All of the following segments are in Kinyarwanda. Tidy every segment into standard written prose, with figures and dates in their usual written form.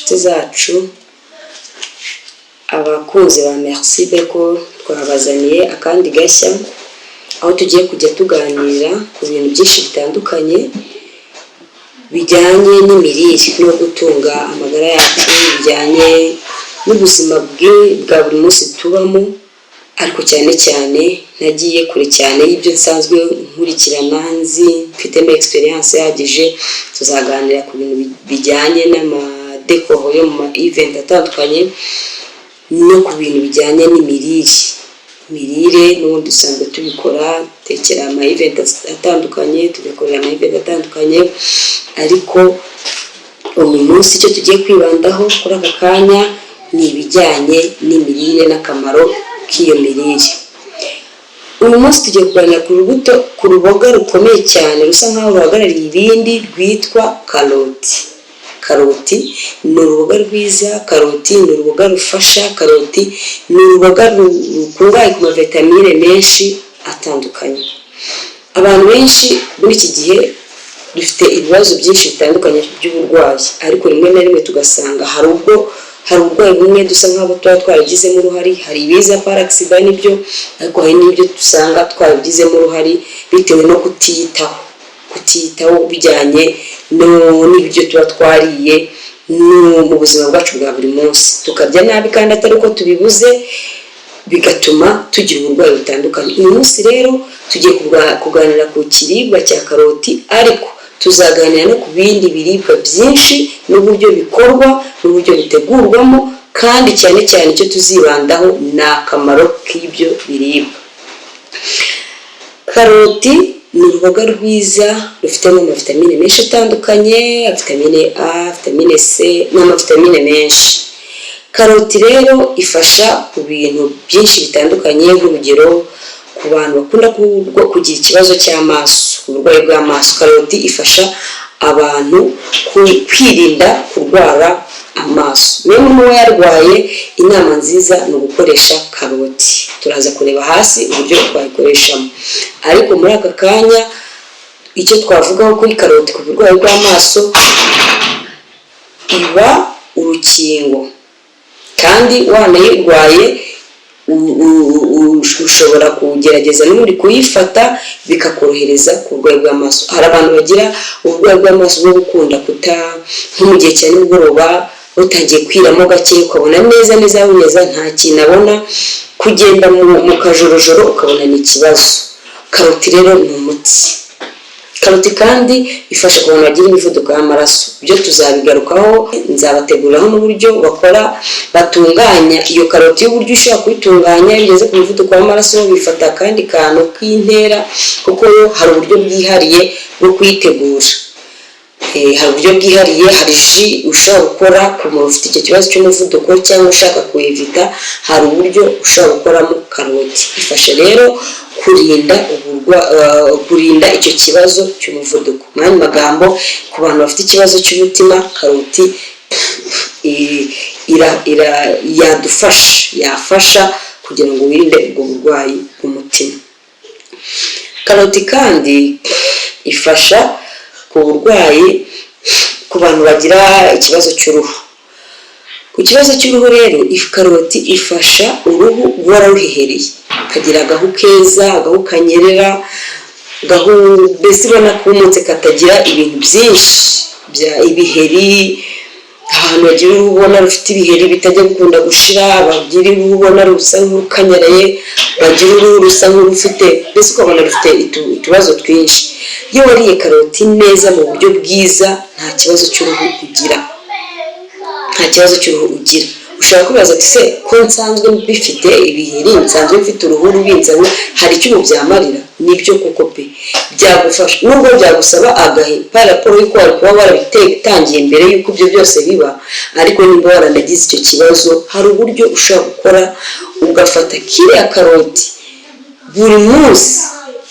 Inshuti zacu, abakunzi ba Merci Beko, twabazaniye akandi gashya aho tugiye kujya tuganira ku bintu byinshi bitandukanye bijyanye n'imirire no gutunga amagara yacu, bijyanye n'ubuzima bwa buri munsi tubamo. Ariko cyane cyane ntagiye kure cyane y'ibyo nsanzwe nkurikirana, nzi mfitemo experience ihagije, tuzaganira ku bintu bijyanye n'ama décor yo mu ma event atandukanye no ku bintu bijyanye n'imirire. Imirire n'ubundi dusanzwe tubikora, dutekera ama event atandukanye, tugakorera ama event atandukanye, ariko uyu munsi icyo tugiye kwibandaho kuri aka kanya ni ibijyanye n'imirire n'akamaro k'iyo mirire. Uyu munsi tugiye kuganira ku rubuto, ku ruboga rukomeye cyane rusa nkaho ruhagarariye ibindi, rwitwa karoti. Karoti ni uruboga rwiza, karoti ni uruboga rufasha, karoti ni uruboga rukungahaye ku mavitamine menshi atandukanye. Abantu benshi muri iki gihe dufite ibibazo byinshi bitandukanye by'uburwayi, ariko rimwe na rimwe tugasanga hari ubwo hari uburwayi bumwe dusa nk'abo tuba twarabigizemo uruhare. Hari ibiza par accident, nibyo, ariko hari n'ibyo dusanga twarabigizemo uruhare bitewe no kutiyitaho, kutiyitaho bijyanye n'ibyo tuba twariye mu buzima bwacu bwa buri munsi, tukarya nabi kandi atari uko tubibuze, bigatuma tugira uburwayi butandukanye. Uyu munsi rero tugiye kuganira ku kiribwa cya karoti, ariko tuzaganira no ku bindi biribwa byinshi n'uburyo bikorwa n'uburyo bitegurwamo, kandi cyane cyane icyo tuzibandaho ni akamaro k'ibyo biribwa. Karoti ni uruboga rwiza rufitemo amavitamine menshi atandukanye, vitamine A, vitamine C n'amavitamine menshi. Karoti rero ifasha ku bintu byinshi bitandukanye, nk'urugero ku bantu bakunda kugira ikibazo cy'amaso, uburwayi bw'amaso. Karoti ifasha abantu kwirinda kurwara amaso. Niba umuntu yarwaye, inama nziza ni ugukoresha karoti. Turaza kureba hasi uburyo twayikoreshamo, ariko muri aka kanya icyo twavugaho kuri karoti ku burwayi bw'amaso, iba urukingo, kandi wanayirwaye ushobora kugerageza n'ubundi kuyifata bikakorohereza ku burwayi bw'amaso. Hari abantu bagira uburwayi bw'amaso bwo gukunda kuta, nko mu gihe cya nimugoroba butangiye kwiramo gake, ukabona neza neza neza nta kintu abona, kugenda mu kajorojoro ukabona ni ikibazo. Karoti rero ni umuti. Karoti kandi ifasha ku bantu bagira imivuduko y'amaraso. Ibyo tuzabigarukaho, nzabateguriraho n'uburyo bakora, batunganya iyo karoti, y'uburyo ushobora kuyitunganya iyo bigeze ku muvuduko w'amaraso, bifata akandi kantu k'intera, kuko yo hari uburyo bwihariye bwo kuyitegura. Hari uburyo bwihariye, hari jus ushobora gukora ku muntu ufite icyo kibazo cy'umuvuduko cyangwa ushaka kuwevita. Hari uburyo ushobora gukoramo karoti. Ifasha rero kurinda icyo kibazo cy'umuvuduko. Mu yandi magambo, ku bantu bafite ikibazo cy'umutima, karoti yadufasha, yafasha kugira ngo wirinde ubwo burwayi bw'umutima. Karoti kandi ifasha ku burwayi, ku bantu bagira ikibazo cy'uruhu. Ku kibazo cy'uruhu rero, karoti ifasha uruhu guhora ruhehereye, ukagira agahu keza, agahu kanyerera, agahu mbese ubona kumutse, katagira ibintu byinshi bya ibiheri. Abantu bagira uruhu ubona rufite ibiheri bitajya bikunda gushira, bagira uruhu ubona rusa nk'urukanyaraye, bagira uruhu rusa nk'urufite, mbese ukabona rufite utubazo twinshi, iyo wariye karoti neza mu buryo bwiza nta kibazo cy'uruhu ugira, nta kibazo cy'uruhu ugira. Ushobora kwibaza ati: "Se ko nsanzwe bifite ibiheri, nsanzwe mfite uruhu rubi, nsanzwe hari icyo ubu byamarira?" Nibyo kuko pe, byagufasha, nubwo byagusaba agahe par rapport y'uko wari kuba warabitangiye mbere y'uko ibyo byose biba. Ariko nimba waranagize icyo kibazo, hari uburyo ushobora gukora ugafata kiriya karoti buri munsi,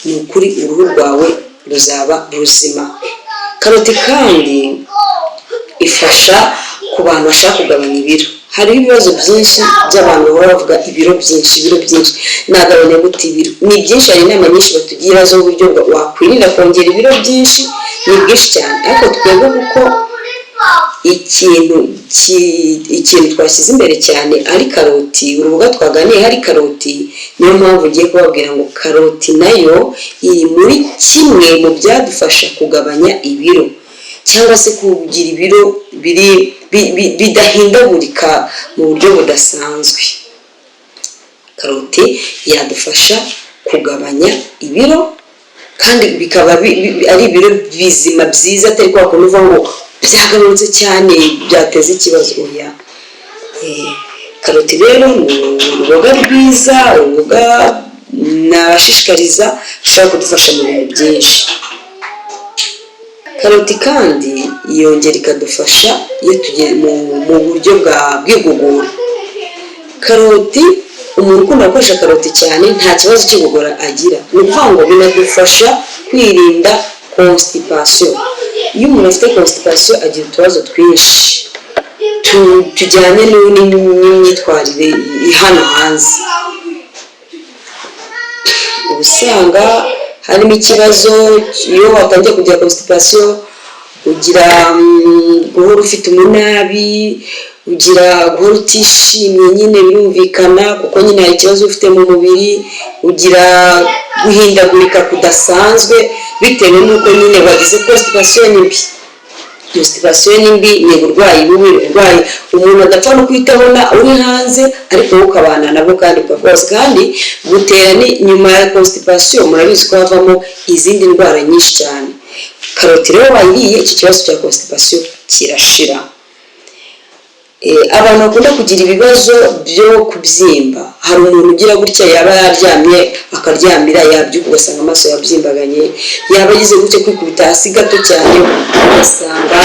ni ukuri uruhu rwawe ruzaba ruzima. Karoti kandi ifasha ku bantu bashaka kugabanya ibiro. Hariho ibibazo byinshi by'abantu bahora bavuga ibiro byinshi, ibiro byinshi, nagabanya gute ibiro ni byinshi. Hari inama nyinshi batugira z'uburyo wakwirinda kongera ibiro byinshi, ni bwinshi cyane, ariko twebwe kuko Ikintu twashyize imbere cyane ari karoti, uruboga twaganiye hari karoti. Niyo mpamvu ugiye kubabwira ngo karoti nayo iri muri kimwe mu byadufasha kugabanya ibiro cyangwa se kugira ibiro biri bidahindagurika mu buryo budasanzwe. Karoti yadufasha kugabanya ibiro kandi bikaba ari ibiro bizima byiza, atari kwa kundi uva ngo byagabanutse cyane byateza ikibazo. Oya. Karoti rero ni uruboga rwiza, uruboga nabashishikariza, rushobora kudufasha mu bintu byinshi. Karoti kandi yongera ikadufasha iyo tugiye mu buryo bw'igogora. Karoti, umuntu ukunda gukoresha karoti cyane nta kibazo cy'igogora agira. Ni ukuvuga ngo binadufasha kwirinda constipation. Iyo umuntu afite constipation agira utubazo twinshi tujyanye n'imyitwarire hano hanze. Uba usanga harimo ikibazo. Iyo watangiye kugira constipation, ugira guhora ufite umunabi, ugira guhora utishimye nyine, birumvikana kuko nyine hari ikibazo ufite mu mubiri. Ugira guhindagurika kudasanzwe bitewe n'uko nyine wagize constipation mbi. Constipation ni mbi, ni uburwayi bubi, uburwayi umuntu adapfa no guhita abona uri hanze, ariko wowe ukabana nabwo kandi bwose. Kandi butera ni nyuma ya constipation murabizi ko havamo izindi ndwara nyinshi cyane. Karoti rero wayiriye, iki kibazo cya constipation kirashira. Abantu bakunda kugira ibibazo byo kubyimba, hari umuntu ugira gutya, yaba yaryamye akaryamira, yabyuka ugasanga amaso yabyimbaganye, yaba agize gutya kwikubita hasi gato cyane ugasanga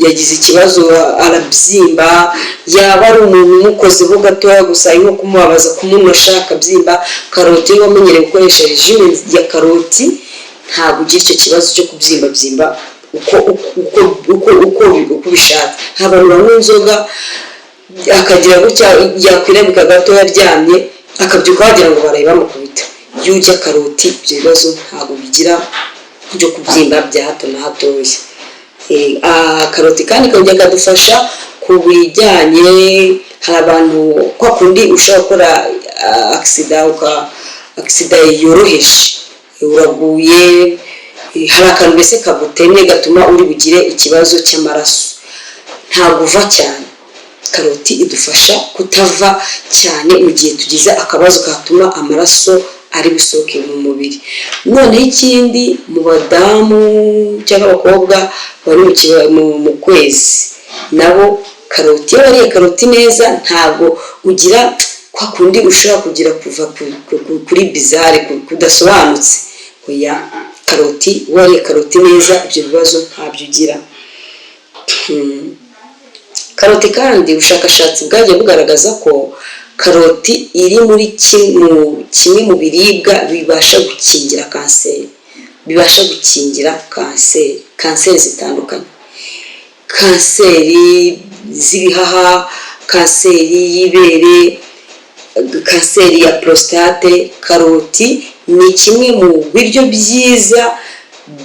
yagize ikibazo arabyimba, yaba ari umuntu umukozeho gatoya gusa nko kumubabaza, kumunosha, akabyimba. Karoti, iyo wamenyereye gukoresha régime ya karoti, ntabwo ugira icyo kibazo cyo kubyimbabyimba uko ubishatse. Hari abantu banywa inzoga, akagira gutya yakwirabika gato yaryamye, akabyuka wagira ngo baraye bamukubita. Iyo urya karoti, ibyo bibazo ntabwo bigira byo kubyimba bya hato na hatoya. Karoti kandi kongera ikadufasha ku bijyanye, hari abantu kwa kundi ushobora gukora accident, accident yoroheje, uraguye, hari akantu mbese kagutemye gatuma uri bugire ikibazo cy'amaraso, ntabwo uva cyane. Karoti idufasha kutava cyane mu gihe tugize akabazo katuma amaraso ari busohoke mu mubiri. Noneho ikindi, mu badamu cyangwa abakobwa bari mu kwezi, nabo karoti, iyo wariye karoti neza, ntabwo ugira kwa kundi ushobora kugira kuva kuri bizarre, kudasobanutse. Oya, karoti, wariye karoti neza, ibyo bibazo ntabyo ugira. Karoti kandi ubushakashatsi bwagiye bugaragaza ko karoti iri muri kimwe mu biribwa bibasha gukingira kanseri, bibasha gukingira kanseri, kanseri zitandukanye, kanseri z'ibihaha, kanseri y'ibere, kanseri ya prostate. Karoti ni kimwe mu biryo byiza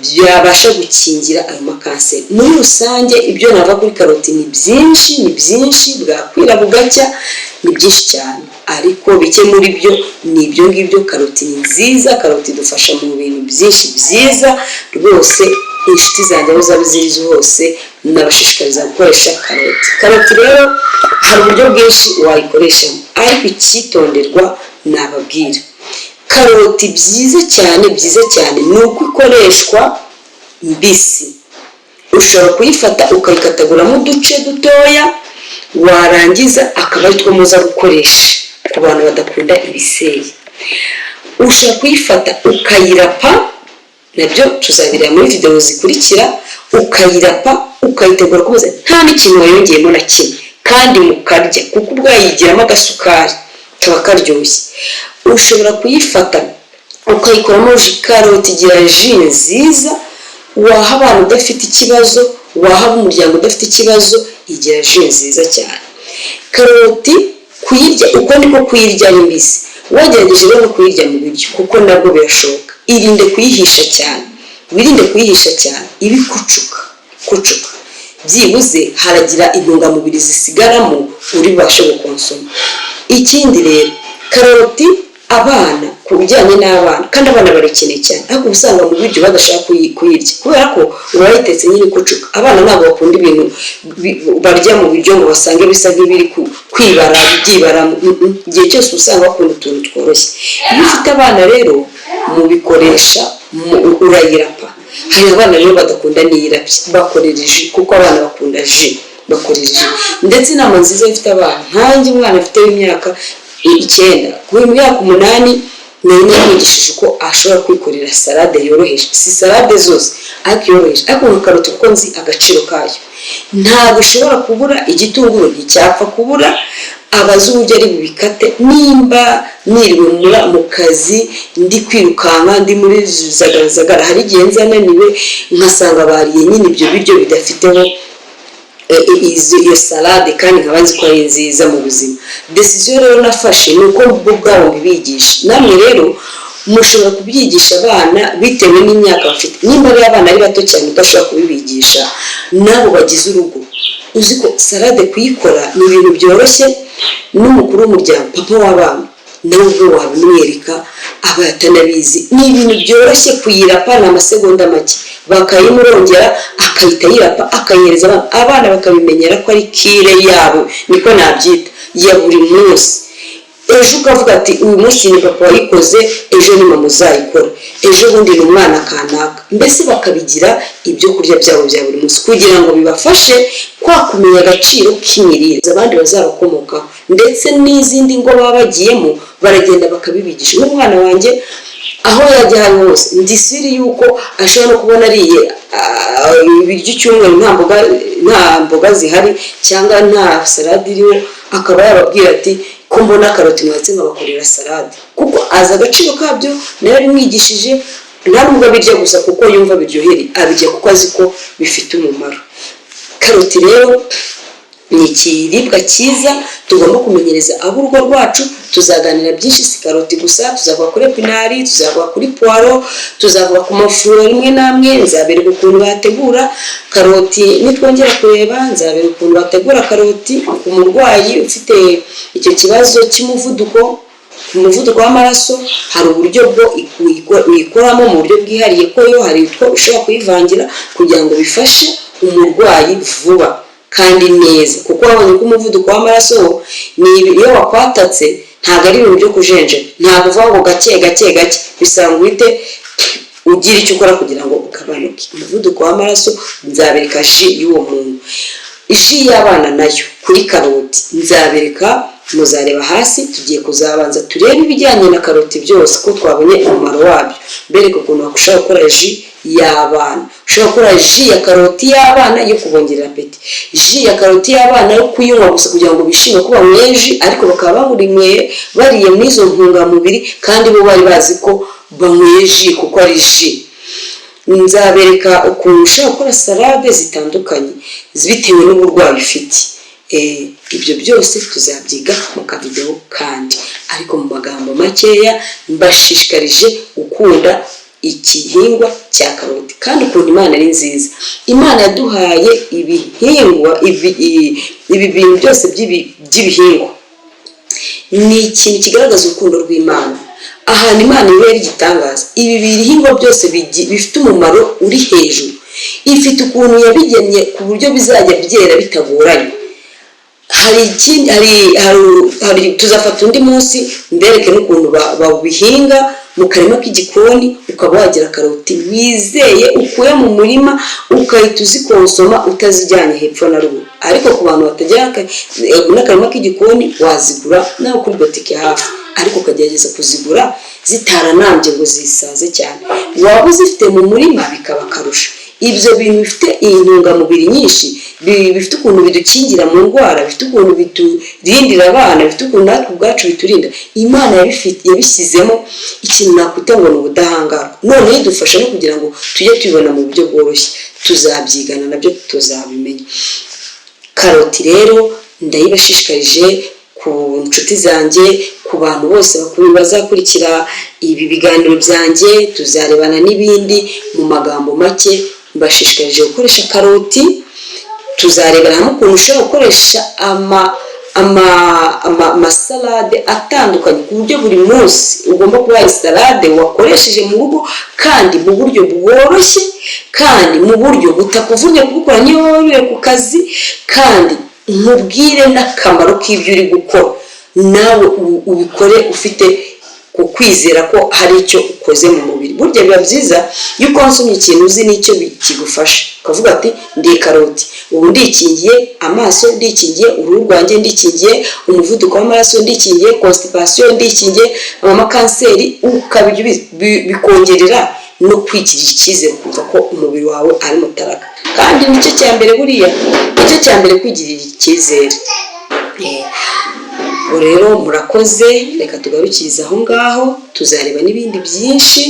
byabasha gukingira ayo makanseri. Muri rusange, ibyo nava kuri karoti ni byinshi, ni byinshi, bwakwira bugacya, ni byinshi cyane, ariko bike muri byo ni ibyo ngibyo. Karoti ni nziza, karoti idufasha mu bintu byinshi byiza rwose. Inshuti zanjye aho zaba ziri hose, nabashishikariza gukoresha karoti. Karoti rero hari uburyo bwinshi wayikoreshamo, ariko icyitonderwa nababwira, karoti byiza cyane, byiza cyane ni uko ikoreshwa mbisi. Ushobora kuyifata ukayikataguramo uduce dutoya, warangiza akaba ari two muza gukoresha. Ku bantu badakunda ibiseye, ushobora kuyifata ukayirapa, nabyo tuzabireba muri videwo zikurikira, ukayirapa, ukayitegura ku meza nta n'ikintu wayongeyemo na kimwe, kandi mukarya, kuko ubwayigiramo agasukari kaba karyoshye. Ushobora kuyifata ukayikoramo jus. Karoti igira jus nziza waha abana udafite ikibazo, waha umuryango udafite ikibazo. Igira jus nziza cyane. Karoti kuyirya uko niko kuyirya ari mbisi, wagerageje rero no kuyirya mu biryo, kuko nabwo birashoboka. Irinde kuyihisha cyane, wirinde kuyihisha cyane, iba ikucuka kucuka. Byibuze haragira intungamubiri zisigaramo uri bubashe gukonsoma. Ikindi rero, karoti abana, ku bijyanye n'abana, kandi abana barakeneye cyane, ariko uba usanga mu biryo badashaka kuyirya kubera ko uba wayitetse nyine ikucuka. Abana ntabwo bakunda ibintu barya mu biryo ngo basange bisa nk'ibiri kwibara byibaramo. Igihe cyose uba usanga bakunda utuntu tworoshye. Iyo ufite abana rero mubikoresha, urayirapa. Hari abana rero badakunda n'iyirapye, bakorera jus, kuko abana bakunda jus, bakorera jus. Ndetse inama nziza, iyo ufite abana nkanjye, umwana afite w'imyaka 9, ku myaka 8 nari namwigishije uko ashobora kwikorera salade yoroheje. Si salade zose, ariko yoroheje, ariko nka karoti, kuko nzi agaciro kayo, ntabwo ishobora kubura. Igitunguru nticyapfa kubura. Abazi uburyo ari bubikate. Nimba niriwe mu kazi, ndi kwirukanka, ndi muri zagarazagara, hari igihe nza naniwe nkasanga bariye nyine ibyo biryo bidafiteho iyo salade, kandi nkaba nzi ko ari nziza mu buzima. Décision rero nafashe ni uko bo ubwabo mbibigisha. Namwe rero mushobora kubyigisha abana bitewe n'imyaka bafite. Nimba ari abana ari bato cyane udashobora kubibigisha, nabo bagize urugo, uzi ko salade kuyikora ni ibintu byoroshye. N'umukuru w'umuryango, papa w'abana, nawe ubwo wabimwereka aba atanabizi. Ni ibintu byoroshye kuyirapa, ni amasegonda make, bakayimurongera akahita ayirapa, akayihereza abana. Abana bakabimenyera ko ari cure yabo, niko nabyita, ya buri munsi. Ejo ukavuga ati: "Uyu munsi ni papa wayikoze, ejo ni mama uzayikora, ejo bundi ni umwana kanaka." Mbese bakabigira ibyo kurya byabo bya buri munsi kugira ngo bibafashe kwa kumenya agaciro k'imirire. Abandi bazabakomokaho ndetse n'izindi ngo baba bagiyemo, baragenda bakabibigisha. Nk'umwana wanjye, aho yajya aho hose, ndi sûre yuko ashobora no kubona ariye ibiryo icyumweru nta mboga zihari cyangwa nta salade iriho, akaba yababwira ati: "Ko mbona karoti, mwatse nkabakorera salade?" Kuko azi agaciro kabyo, nawe abimwigishije. Nta nubwo abirya gusa kuko yumva biryohereye, abirya kuko azi ko bifite umumaro. Karoti rero ni ikiribwa cyiza tugomba kumenyereza ab'urugo rwacu. Tuzaganira byinshi, si karoti gusa. Tuzavuga kuri épinards, tuzavuga kuri puwaro, tuzavuga ku mafunguro rimwe n'amwe. Nzabereka ukuntu bategura karoti. Nitwongera kureba, nzabereka ukuntu bategura karoti ku murwayi ufite icyo kibazo cy'umuvuduko, umuvuduko w'amaraso. Hari uburyo bwo uyikoramo mu buryo bwihariye, ko yo hari utwo ushobora kuyivangira kugira ngo bifashe umurwayi vuba kandi neza, kuko wabonye ko umuvuduko w'amaraso wo ni iyo wakwatatse ntabwo ari ibintu byo kujenjeka. Ntabwo uvuga ngo gake gake gake, bisaba ngo uhite ugira icyo ukora kugira ngo ugabanuke. Umuvuduko w'amaraso, nzabereka jus y'uwo muntu, jus y'abana nayo kuri karoti nzabereka. Muzareba hasi, tugiye kuzabanza turebe ibijyanye na karoti byose, ko twabonye umumaro wabyo. Mbereka ukuntu ushobora gukora jus y'abana. Ushobora gukora jus ya karoti y'abana yo kubongerera appétit, jus ya karoti y'abana yo kuyinywa gusa kugira ngo bishime ko banyweye jus, ariko bakaba bawurinyweye bariye muri izo ntungamubiri, kandi bo bari bazi ko banyweye jus kuko ari jus. Nzabereka ukuntu ushobora gukora salade zitandukanye bitewe n'uburwayi ufite. Ibyo byose tuzabyiga mu kavidewo kandi. Ariko mu magambo makeya, mbashishikarije gukunda igihingwa cya karoti. Kandi ukuntu Imana ari nziza, Imana yaduhaye ibihingwa, ibi bintu byose by'ibihingwa ni ikintu kigaragaza urukundo rw'Imana. Ahantu Imana ibera igitangaza, ibi bihingwa byose bifite umumaro uri hejuru. Ifite ukuntu yabigennye ku buryo bizajya byera bitagoranye. Hari ikindi, hari tuzafata undi munsi mbereke n'ukuntu babihinga mu karima k'igikoni, ukaba wagira karoti wizeye ukuye mu murima, ukahita uzikonsoma utazijyanye hepfo na ruguru. Ariko ku bantu batagira n'akarima k'igikoni, wazigura nawe kuri botike hafi, ariko ukagerageza kuzigura zitaranambye ngo zisaze cyane. Waba uzifite mu murima bikaba akarusho. Ibyo bintu bifite intungamubiri nyinshi, bifite ukuntu bidukingira mu ndwara, bifite ukuntu biturindira abana, bifite ukuntu natwe ubwacu biturinda. Imana yabishyizemo ikintu nakwita ngo ni ubudahangarwa, noneho idufasha no kugira ngo tujye tubibona mu buryo bworoshye. Tuzabyigana nabyo, tuzabimenya. Karoti rero ndayibashishikarije ku nshuti zanjye, ku bantu bose bakuru bazakurikira ibi biganiro byanjye, tuzarebana n'ibindi. Mu magambo make, mbashishikarije gukoresha karoti. Tuzarebera hamwe ukuntu ushobora gukoresha amasalade atandukanye, ku buryo buri munsi ugomba kuba salade wakoresheje mu rugo, kandi mu buryo bworoshye, kandi mu buryo butakuvunnye kubukora niyo waba wiriwe ku kazi. Kandi nkubwire n'akamaro k'ibyo uri gukora, nawe ubikore ufite ku kwizera ko hari icyo ukoze mu mubiri. Burya biba byiza iyo ukonsomye ikintu uzi n'icyo kigufasha, ukavuga ati: "Ndiye karoti, ubu ndikingiye amaso, ndikingiye uruhu rwanjye, ndikingiye umuvuduko w'amaraso, ndikingiye constipation, ndikingiye amakanseri." Ukabirya bikongerera no kwigirira icyizere, ukumva ko umubiri wawe ari mutaraga. Kandi nicyo cya mbere, buriya nicyo cya mbere, kwigirira icyizere. Ubu rero murakoze, reka tugarukirize aho ngaho, tuzareba n'ibindi byinshi.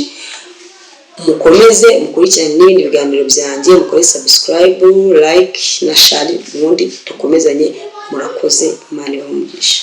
Mukomeze mukurikirane n'ibindi biganiro byanjye, mukore subscribe, like na share, ubundi dukomezanye. Murakoze, Imana ibahe umugisha.